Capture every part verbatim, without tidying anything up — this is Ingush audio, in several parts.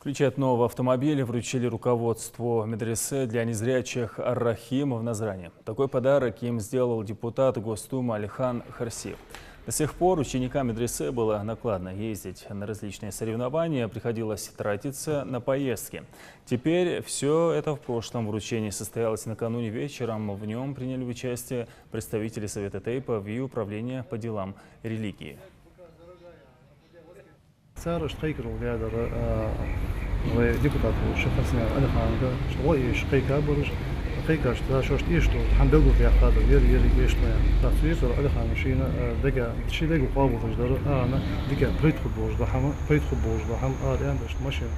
В отличие от нового автомобиля, вручили руководству медресе для незрячих «Ар-Рахим» в Назрани. Такой подарок им сделал депутат Госдумы Алихан Харсиев. До сих пор ученикам медресе было накладно ездить на различные соревнования, приходилось тратиться на поездки. Теперь все это в прошлом. Вручение состоялось накануне вечером. В нем приняли участие представители Совета тейпов и Управления по делам религии. Цар иштта кхайкарал даьдар, а, вай депутат волча Харсиев Алиханга, иштта гӀо эшаш кхайкабар уж, кхайкаш, цар шоашта эшаш дола хӀама белгалдаьккхадар, ер, ер эшаш да аьнна. ТӀаккха цу юкъера Алихан шийна, а, дега, ший дега къоабалдеш дар, а, ана дика пайда хургболаш дола хӀама, пайда хургболаш дола хӀама, а, аьнна, иштта машин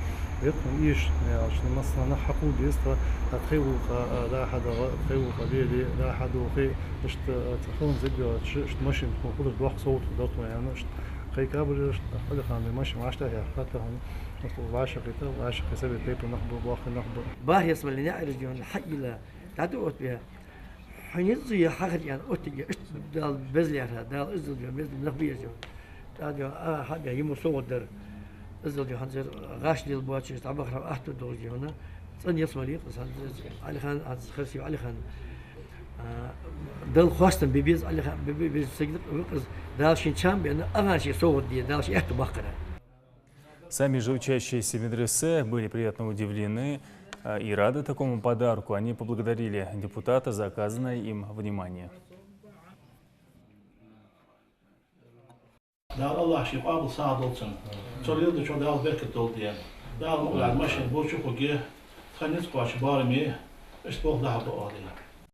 ветхун эшаш, яьлча, массанахьа хьакхувла деза тха, а, тхоай гӀулакха, а, дӀа-хьа дагӀа, тхоай гӀулакха лелае, дӀа-хьа дохе, иштта, а, цхьа хӀама зигача, иштта машин тхона хулаш доккха совгӀат хургдар тхона аьнна, иштта кхайкабар уж, тӀаккха Алихана машин вӀаштӀехьаяьккха тхона, вӀашагӀкхийтта, вӀашагӀкхийтта, Совета тейпов нах ба, боккхий нах ба. БархӀ ялсмален наӀараш дий хьона хьаийла, дӀадоуттабе, хьона низ я хьахар аьнна оттаде, иштта Дала беза лаьрхӀа, Дала иззал дий хьона, меза нах ба уж дий хьона. ТӀаккха дий хьона, а, хьабе, йиму совгӀат дар. Иззал дий хьона, цар гӀаш лелабоацаш, дӀабахар хьона атта долаш дий хьона. ЦӀена ялсмале я-кх из, хӀанз из Алихан, хӀанз из Харсиев Алихан. А, Далла хоастам бе беза Алихан, бе, бе, беза саг ва-кх из. Дала шийна чам бенна, а, хӀанз ший совгӀат де, Дала ший аьттув баккхара. Сами же учащиеся медресе были приятно удивлены, а, и рады такому подарку. Они поблагодарили депутата за оказанное им внимание. Дала АллахӀа ший къоабал сагӀа долда цун. Цо леладечох Дала беркат долда. Дала мукъалахь машин боча хургья, тха низ кхоачаш бараме, иштта болх дӀахьоргба оаха.